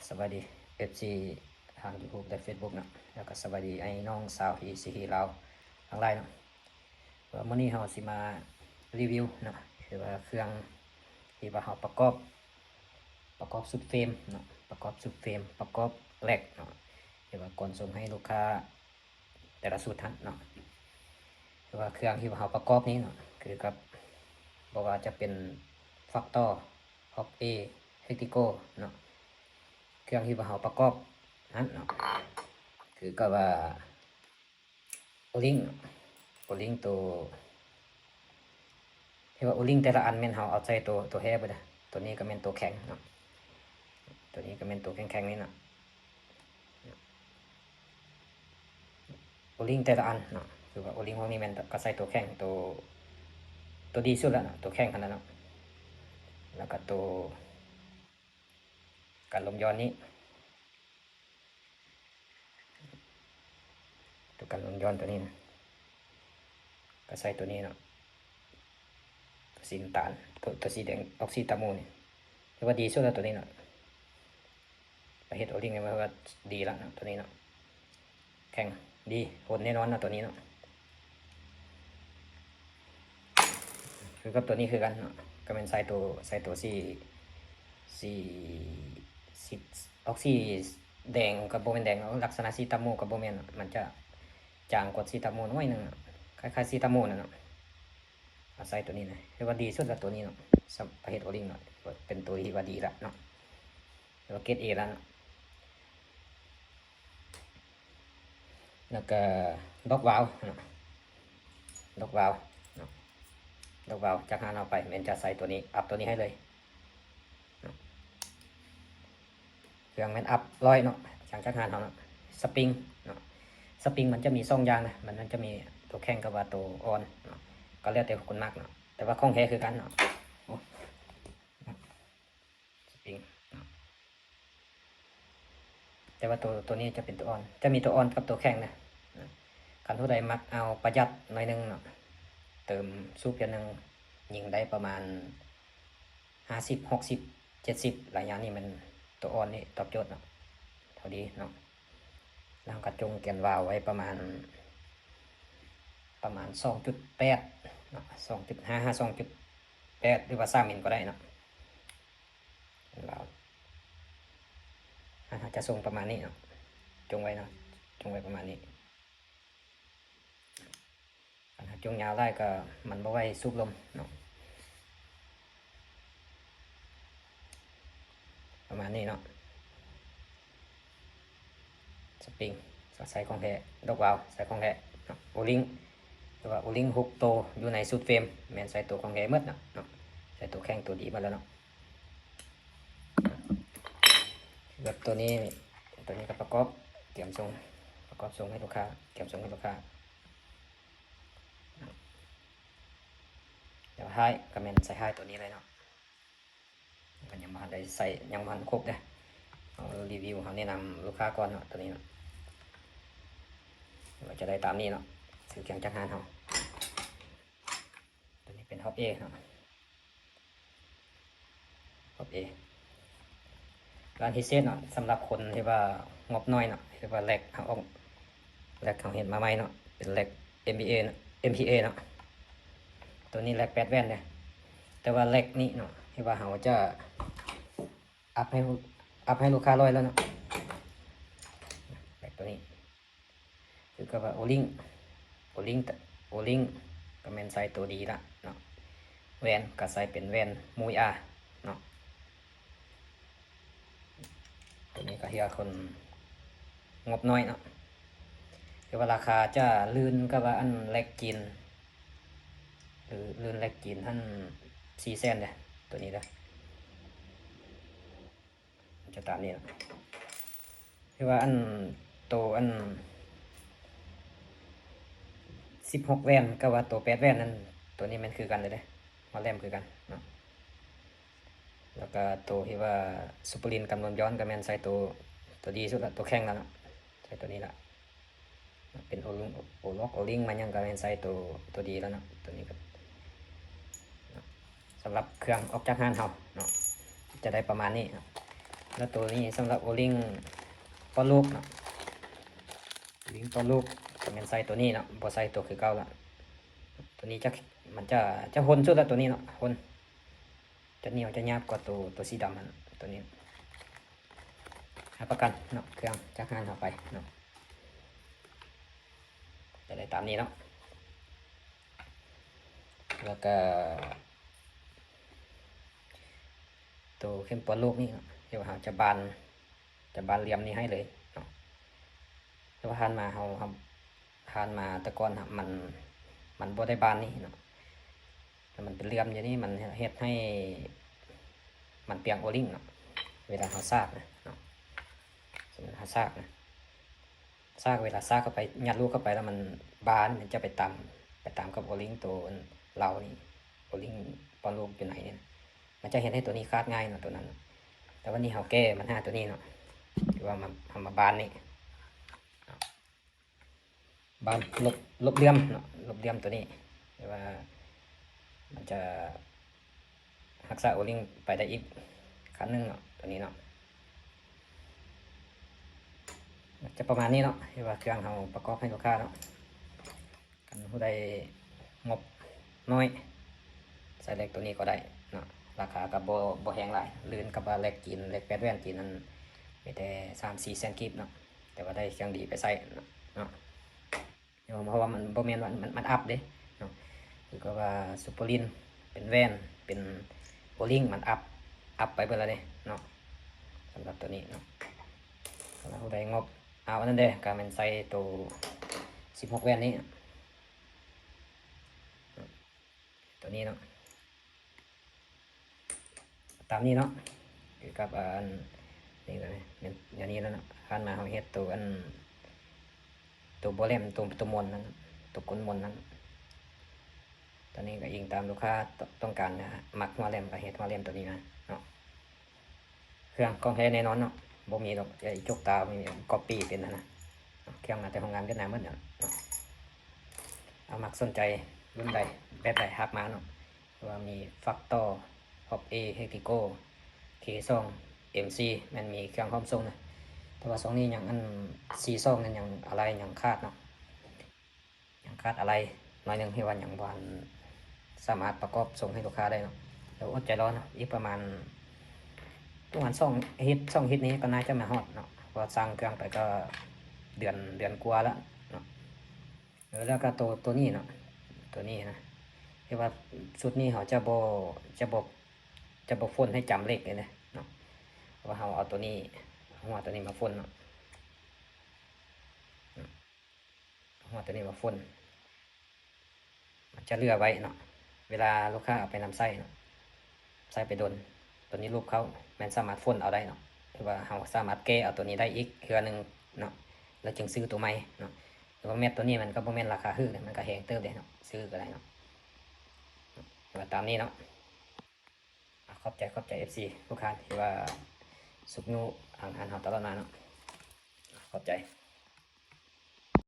ສະບາຍດີ ເອັຟຊີ ທາງ YouTube ແລະ Facebook ເນາະ ແລ້ວກໍສະບາຍດີໄອ້ນ້ອງຊາວທີ່ຊີຮີລາວທັງຫຼາຍເນາະ. ວ່າມື້ນີ້ເຮົາຊິມາຣີວິວເນາະ ຄືວ່າເຄື່ອງທີ່ວ່າເຮົາປະກອບ ປະກອບຊຸດເຟຣມເນາະ ປະກອບຊຸດເຟຣມ ປະກອບແລັກເນາະ ທີ່ວ່າກ່ອນສົ່ງໃຫ້ລູກຄ້າແຕ່ລະຊຸດຫັ້ນເນາະ. ຄືວ່າເຄື່ອງທີ່ວ່າເຮົາປະກອບນີ້ເນາະ ຄືກັບ ບໍ່ວ່າຈະເປັນ Factor, Hop A, Tactical ເນາະ ເຄື່ອງທີ່ວ່າເຮົາປະກອບຫັ້ນເນາະ ຄືກັບວ່າ O-ring ເນາະ O-ring ໂຕ ທີ່ວ່າ O-ring ແຕ່ລະອັນແມ່ນເຮົາເອົາໃສ່ໂຕ ໂຕແທ້ເບິດນະ. ໂຕນີ້ກໍແມ່ນໂຕແຂງເນາະ ໂຕນີ້ກໍແມ່ນໂຕແຂງໆນີ້ເນາະ. O-ring ແຕ່ລະອັນເນາະ ຄືວ່າ O-ring ພວກນີ້ແມ່ນກໍໃສ່ໂຕແຂງ ໂຕ ໂຕດີສຸດລະເນາະ ໂຕແຂງຫັ້ນລະເນາະ. ແລ້ວກໍໂຕກັນລົມຢ່ອນນີ້ ໂຕກັນລົມຢ່ອນໂຕນີ້ນະ ກໍໃສ່ໂຕນີ້ເນາະ ໂຕສີນ້ຳຕານ ໂຕ ໂຕສີແດງອອກສີຕາໝູນີ້ ຖືວ່າດີສຸດລະໂຕນີ້ເນາະ. ປະເຮັດ O-ring ນີ້ວ່າດີລະເນາະ ໂຕນີ້ເນາະ ແຂງດີ ທົນແນ່ນອນເນາະ ໂຕນີ້ເນາະ. ຄືກັບໂຕນີ້ຄືກັນເນາະ ກໍແມ່ນໃສ່ໂຕ ໃສ່ໂຕສີ ສີ ສີ ອອກສີແດງກໍບໍ່ແມ່ນແດງເນາະ ລັກສະນະສີຕາໝູກໍບໍ່ແມ່ນເນາະ ມັນຈະຈາງກວ່າສີຕາໝູໜ້ອຍໜຶ່ງເນາະ ຄ້າຍໆສີຕາໝູນັ້ນເນາະ. ມາໃສ່ໂຕນີ້ນະ ຖືວ່າດີສຸດລະໂຕນີ້ເນາະ ສຳ ປະເຮັດ O-ring ເນາະ ເປັນໂຕທີ່ວ່າດີລະເນາະ ຖືວ່າເກຣດ A ລະເນາະ. ແລ້ວກໍດັອກວາວເນາະ ດັອກວາວເນາະ ດັອກວາວຈາກຮ້ານເຮົາໄປ ແມ່ນຈະໃສ່ໂຕນີ້ ອັບໂຕນີ້ໃຫ້ເລີຍເນາະ. ເຄື່ອງແມ່ນອັບຮ້ອຍເນາະ ຈາກ ຈາກຮ້ານເຮົາເນາະ. ສະປຣິງເນາະ ສະປຣິງມັນຈະມີສອງຢ່າງນະ ມັນ ມັນຈະມີໂຕແຂງກັບວ່າໂຕອ່ອນເນາະ ກໍແລ້ວແຕ່ຄົນມັກເນາະ ແຕ່ວ່າຂອງແທ້ຄືກັນເນາະ. ໂອ້ ສະປຣິງເນາະ ແຕ່ວ່າໂຕ ໂຕນີ້ຈະເປັນໂຕອ່ອນ ຈະມີໂຕອ່ອນກັບໂຕແຂງນະ. ຄັນຜູ້ໃດມັກເອົາປະຢັດໜ້ອຍໜຶ່ງເນາະ ເຕີມສູບເທື່ອໜຶ່ງຍິງໄດ້ປະມານຫ້າສິບ ຫົກສິບ ເຈັດສິບ ໄລຍະນີ້ແມ່ນໂຕອ່ອນນີ້ຕອບໂຈດເນາະ ເທົ່າດີເນາະ. ແລ້ວເຮົາກໍຈົ່ງແກນວາວໄວ້ປະມານ ປະມານສອງຈຸດແປດເນາະ ສອງຈຸດຫ້າ ຫາ ສອງຈຸດແປດ ຫຼືວ່າສາມມິນກໍໄດ້ເນາະ. ລາວ ອາ ເຮົາຈະສົ່ງປະມານນີ້ເນາະ ຈົ່ງໄວ້ເນາະ ຈົ່ງໄວ້ປະມານນີ້. ຄັນເຮົາຈົ່ງຍາວຫຼາຍກໍມັນບໍ່ໄຫວສູບລົມເນາະ ປະມານນີ້ເນາະ. ສະປຣິງ ໃສ່ຂອງແທ້ ດັອກວາວໃສ່ຂອງແທ້ເນາະ. ໂອລິງ ຫຼືວ່າໂອລິງຫົກໂຕຢູ່ໃນຊຸດເຟຣມ ແມ່ນໃສ່ໂຕຂອງແທ້ໝົດເນາະ ໃສ່ໂຕແຂງໂຕດີໝົດແລ້ວເນາະ. ແບບໂຕນີ້ ໂຕນີ້ກໍປະກອບ ກຽມສົ່ງ ປະກອບສົ່ງໃຫ້ລູກຄ້າ ກຽມສົ່ງໃຫ້ລູກຄ້າ. ແລ້ວທ້າຍກໍແມ່ນໃສ່ທ້າຍໂຕນີ້ເລີຍເນາະ. ກໍຍັງບໍ່ທັນໄດ້ໃສ່ ຍັງບໍ່ທັນຄົບເດ້. ເຮົາຣີວິວ ເຮົາແນະນຳລູກຄ້າກ່ອນເນາະ ໂຕນີ້ເນາະ. ກໍຈະໄດ້ຕາມນີ້ເນາະ ຊື້ເຄື່ອງຈາກຮ້ານເຮົາ. ໂຕນີ້ເປັນຮອບເອເນາະ ຮອບເອ. ຮ້ານພິເສດເນາະ ສຳລັບຄົນທີ່ວ່າງົບໜ້ອຍເນາະ ຄືວ່າແລັກເຮົາອອກ ແລັກເຮົາເຮັດມາໃໝ່ເນາະ ເປັນແລັກເອັມພີເອເນາະ ເອັມພີເອເນາະ. ໂຕນີ້ແລັກແປດແວ່ນເດ້ ແຕ່ວ່າແລັກນີ້ເນາະ ທີ່ວ່າເຮົາຈະອັບໃຫ້ ອັບໃຫ້ລູກຄ້າຮ້ອຍແລ້ວເນາະ ແລັກໂຕນີ້. ຄືກັບວ່າໂອລິງ ໂອລິງ ໂອລິງກໍແມ່ນໃສ່ໂຕດີລະເນາະ ແວ່ນກໍໃສ່ເປັນແວ່ນມູຍອາເນາະ. ໂຕນີ້ກໍເພື່ອຄົນງົບໜ້ອຍເນາະ ຄືວ່າລາຄາຈະລື່ນກັບວ່າອັນແລັກຈີນ ຫຼື ລື່ນແລັກຈີນຫັ້ນສີ່ແສນເດ້ ໂຕນີ້ເດ້. ຈະຕາມນີ້ນະ ຄືວ່າອັນໂຕອັນສິບຫົກແວ່ນກັບວ່າໂຕແປດແວ່ນນັ້ນ ໂຕນີ້ແມ່ນຄືກັນເລີຍເດ້ ມາແຫຼມຄືກັນເນາະ. ແລ້ວກະໂຕທີ່ວ່າຊຸບເປີລິນກຳນວນຍ້ອນກໍແມ່ນໃສ່ໂຕ ໂຕດີສຸດລະ ໂຕແຂງລະເນາະ ໃສ່ໂຕນີ້ລະ. ເປັນໂອລິງ ໂອລັອກ ໂອລິງມາຫຍັງກໍແມ່ນໃສ່ໂຕ ໂຕດີແລ້ວເນາະ ໂຕນີ້ກໍ ສຳລັບເຄື່ອງອອກຈາກຮ້ານເຮົາເນາະ ຈະໄດ້ປະມານນີ້ເນາະ. ແລ້ວໂຕນີ້ສຳລັບໂອລິງປ້ອນລູກເນາະ ໂອລິງປ້ອນລູກ ຈະແມ່ນໃສ່ໂຕນີ້ເນາະ ບໍ່ໃສ່ໂຕຄືເກົ່າລະ. ໂຕນີ້ຈະ ມັນຈະ ຈະທົນສຸດລະ ໂຕນີ້ເນາະ ທົນ ຈະໜຽວຈະຫຍາບກວ່າໂຕ ໂຕສີດຳຫັ້ນ ໂຕນີ້ ຮັບປະກັນເນາະ ເຄື່ອງຈາກຮ້ານເຮົາໄປເນາະ ຈະໄດ້ຕາມນີ້ເນາະ. ແລ້ວກະໂຕເຂັມປ້ອນລູກນີ້ເນາະ ທີ່ວ່າເຮົາຈະບານ ຈະບານຫຼ່ຽມນີ້ໃຫ້ເລີຍເນາະ ແຕ່ວ່າຜ່ານມາເຮົາ ເຮົາ ຜ່ານມາແຕ່ກ່ອນນະ ມັນ ມັນບໍ່ໄດ້ບານນີ້ເນາະ ແລ້ວມັນເປັນຫຼ່ຽມຢູ່ນີ້ ມັນເຮັດໃຫ້ມັນປຽງໂອລິງເນາະ ເວລາເຮົາສາກນະເນາະ ສົມມຸດເຮົາສາກນະ ສາກ ເວລາສາກເຂົ້າໄປ ຍັດລູກເຂົ້າໄປແລ້ວມັນບານ ມັນຈະໄປຕຳ ໄປຕຳກັບໂອລິງໂຕເຫຼົ່ານີ້ ໂອລິງປ້ອນລູກຢູ່ໃນນີ້ນະ ມັນຈະເຮັດໃຫ້ໂຕນີ້ຂາດງ່າຍເນາະ ໂຕນັ້ນນະ. ແຕ່ວ່ານີ້ເຮົາແກ້ບັນຫາໂຕນີ້ເນາະ ຄືວ່າມາ ເຮົາມາບານນີ້ ບານລົບ ລົບຫຼ່ຽມເນາະ ລົບຫຼ່ຽມໂຕນີ້ ແຕ່ວ່າມັນຈະຮັກສາໂອລິງໄປໄດ້ອີກຂັ້ນໜຶ່ງເນາະ ໂຕນີ້ເນາະ. ຈະປະມານນີ້ເນາະ ທີ່ວ່າເຄື່ອງເຮົາປະກອບໃຫ້ລູກຄ້າເນາະ. ຄັນຜູ້ໃດງົບນ້ອຍ ໃຊ້ເຫຼັກໂຕນີ້ກໍໄດ້ເນາະ ລາຄາກໍບໍ່ ບໍ່ແຮງຫຼາຍ ລື່ນກັບວ່າເຫຼັກຈີນ ເຫຼັກແປດແຫວນຈີນນັ້ນ ມີແຕ່ສາມສີ່ແສນກີບເນາະ ແຕ່ວ່າໄດ້ເຄື່ອງດີໄປໃຊ້ເນາະ. ເພາະວ່າມັນບໍ່ແມ່ນວ່າມັນ ມັນອັບເດ້ເນາະ ຄືກັບວ່າຊຸບເປີລິນ ເປັນແຫວນ ເປັນໂອລິງ ມັນອັບ ອັບໄປເບິດແລ້ວເດ້ເນາະ ສຳລັບໂຕນີ້ເນາະ. ຄັນວ່າຜູ້ໃດງົບ ເອົາອັນນັ້ນເດ້ ກໍແມ່ນໃສ່ໂຕສິບຫົກແຫວນນີ້ ໂຕນີ້ເນາະ ຕາມນີ້ເນາະ ຄືກັບອັນນີ້ກໍແມ່ນແນວນີ້ແລ້ວເນາະ. ຜ່ານມາເຮົາເຮັດໂຕອັນ ໂຕບໍ່ແຫຼມ ໂຕ ໂຕມົນນັ້ນ ໂຕກົ້ນມົນນັ້ນ ຕອນນີ້ກໍອີງຕາມລູກຄ້າຕ້ອງການນະ ມັກຫົວແຫຼມກໍເຮັດຫົວແຫຼມໂຕນີ້ມາເນາະ. ເຄື່ອງຂອງແທ້ແນ່ນອນເນາະ ບໍ່ມີດອກ ໄອ້ຈົກຕາ ມີກັອບປີ້ເປັນຫັ້ນນະ ເຄື່ອງມາແຕ່ໂຮງງານຫວຽດນາມໝົດເນາະ. ເອົາ ມັກສົນໃຈລຸ້ນໃດແບບໃດທັກມາເນາະ ເພາະວ່າມີຟັກຕໍ່ ຮອບເອ ເຮັກຕິໂກ ເຄສອງ ເອັມຊີ ແມ່ນມີເຄື່ອງພ້ອມສົ່ງນະ. ແຕ່ວ່າຊ່ວງນີ້ຍັງອັນ ຊີສອງນັ້ນຍັງອາໄຫຼ່ຍັງຂາດເນາະ ຍັງຂາດອາໄຫຼ່ໜ້ອຍໜຶ່ງ ທີ່ວ່າຍັງບໍ່ທັນສາມາດປະກອບສົ່ງໃຫ້ລູກຄ້າໄດ້ເນາະ. ແລ້ວອົດໃຈລໍເນາະ ອີກປະມານ ປະມານສອງອາທິດ ສອງອາທິດນີ້ກໍໜ້າຈະມາຮອດເນາະ ເພາະວ່າສັ່ງເຄື່ອງໄປກໍເດືອນ ເດືອນກວ່າແລ້ວເນາະ. ເອີ ແລ້ວກໍໂຕ ໂຕນີ້ເນາະ ໂຕນີ້ນະ ທີ່ວ່າຊຸດນີ້ເຮົາຈະບໍ່ ຈະບໍ່ ຈະບໍ່ຝົນໃຫ້ຈຳເຫຼັກເດ້ເນາະ ເພາະວ່າເຮົາເອົາໂຕນີ້ ຫົວໂຕນີ້ມາຝົນເນາະ. ຫົວໂຕນີ້ມາຝົນ ມັນຈະເຫຼືອໄວ້ເນາະ ເວລາລູກຄ້າເອົາໄປນຳໃຊ້ເນາະ ໃຊ້ໄປດົນ ໂຕນີ້ລູບເຂົ້າ ແມ່ນສາມາດຝົນເອົາໄດ້ເນາະ ຫຼືວ່າເຮົາສາມາດແກ້ເອົາໂຕນີ້ໄດ້ອີກເທື່ອໜຶ່ງເນາະ ແລ້ວຈຶ່ງຊື້ໂຕໃໝ່ເນາະ. ແຕ່ວ່າແມັດໂຕນີ້ມັນກໍບໍ່ແມ່ນລາຄາຖືກເດ້ ມັນກໍແຮງເຕີບເດ້ເນາະ ຊື້ກໍໄດ້ເນາະ. ວ່າຕາມນີ້ເນາະ ຂອບໃຈ ຂອບໃຈເອັຟຊີທຸກທ່ານທີ່ວ່າຊຸກຍູ້ທາງຮ້ານເຮົາຕະຫຼອດມາເນາະ ຂອບໃຈ.